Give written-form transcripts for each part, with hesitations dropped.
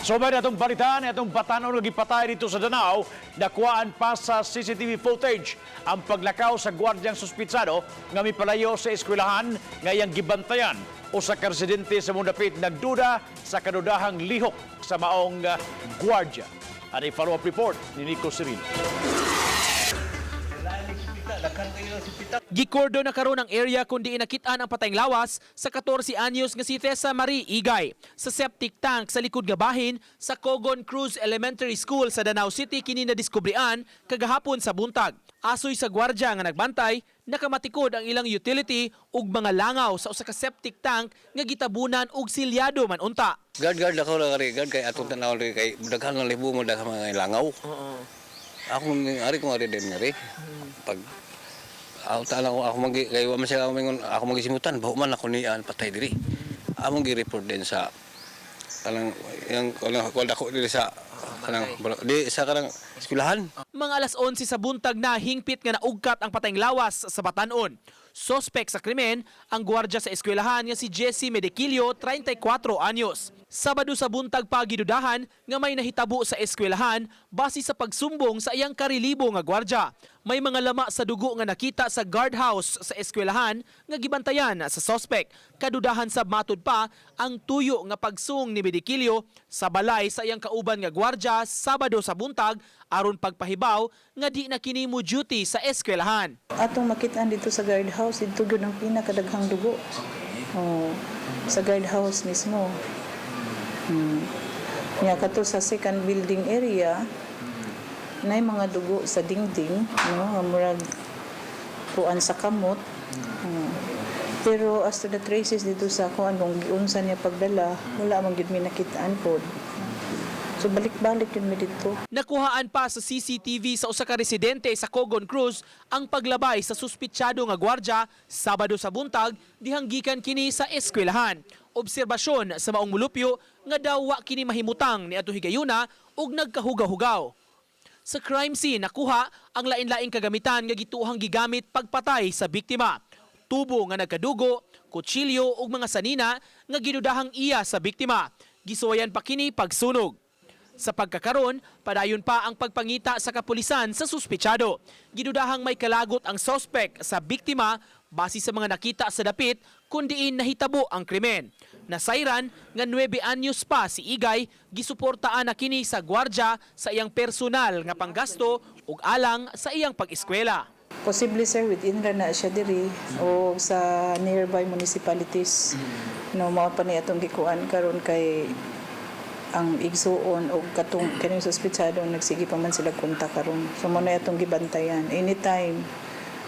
So ba atong balitaan, atong batanon nga gipatay dito sa Danao, nakuhaan pa sa CCTV footage ang paglakaw sa gwardyang suspitsado nga mipalayo sa eskwelahan nga iyang gibantayan. Usa ka residente sa mundapit nagduda sa kadudahang lihok sa maong gwardya. Ani follow-up report ni Nico Serino. Gikordo na karon ang area kung diin nakitaan ang patayng lawas sa 14 anyos nga si Tessa Marie Igay sa septic tank sa likod nga bahin sa Cogon Cruz Elementary School sa Danao City kini nadiskubrian kagahapon sa buntag. Asoy sa gwardya nga nagbantay, nakamatikod ang ilang utility ug mga langaw sa usa ka septic tank nga gitabunan og silyado man unta. Guard guard ako lang ari guard kay atong tan-awon ri kay daghan ng libo mo, daghan mga langaw. Ako ari ko ari din ari. Pag ako tala ko ako magi kay wa man sila mingon ako magisimutan baho man ako niyan patay diri. Among gi-report din sa kanang yang kanang kuan dako diri sa kanang di sa kanang eskwelahan. Mga alas 11 sa buntag na hingpit nga naugkat ang patayng lawas sa batanon. Sospek sa krimen ang gwardiya sa eskwelahan nga si Jesse Medequillo, 34 anyos. Sabado sa buntag pa gidudahan nga may nahitabo sa eskwelahan base sa pagsumbong sa iyang karilibo nga gwardiya. May mga lama sa dugo nga nakita sa guardhouse sa eskwelahan nga gibantayan sa sospek. Kadudahan sa matud pa ang tuyo nga pagsung ni Medequillo sa balay sa iyang kauban nga gwardiya Sabado sa buntag aron pagpahibaw nga di na kini mo duty sa eskwelahan. Atong makitaan dito sa guardhouse, dito gyud ang pinakadaghang dugo. Oh, sa guardhouse mismo. Nya kato sa second building area, nay mga dugo sa dingding, no, nga murag kuan sa kamot. Pero as to the traces dito sa kuan kung giunsa niya pagdala, wala man gyud mi nakitaan pod. So balik-balik yun mi dito. Nakuhaan pa sa CCTV sa usa ka residente sa Cogon Cruz ang paglabay sa suspitsado nga gwardya Sabado sa buntag dihang gikan kini sa eskwelahan. Obserbasyon sa maong mulupyo nga daw wa kini mahimutang ni adto higayuna ug nagkahugaw-hugaw. Sa crime scene nakuha ang lain-laing kagamitan nga gituohang gigamit pagpatay sa biktima. Tubo nga nagkadugo, kutsilyo ug mga sanina nga gidudahang iya sa biktima. Gisuwayan pa kini pagsunog. Sa pagkakaron, padayon pa ang pagpangita sa kapulisan sa suspitsado. Gidudahang may kalagot ang sospek sa biktima base sa mga nakita sa dapit kung diin nahitabo ang krimen. Nasayran nga 9 anyos pa si Igay, gisuportaan na kini sa gwardya sa iyang personal nga panggasto ug alang sa iyang pag-eskwela. Posible, sir, within ra na siya diri o sa nearby municipalities. No, mao pa ni atong gikuan karon kay ang igsuon og katong kining suspitsado nagsige pa man sila kontak karon. So mo na atong gibantayan anytime.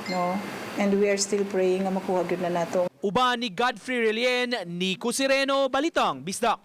No? And we are still praying nga makuha gyud na nato. Uban ni Godfrey Relien, Nico Sireno, Balitang Bisdak.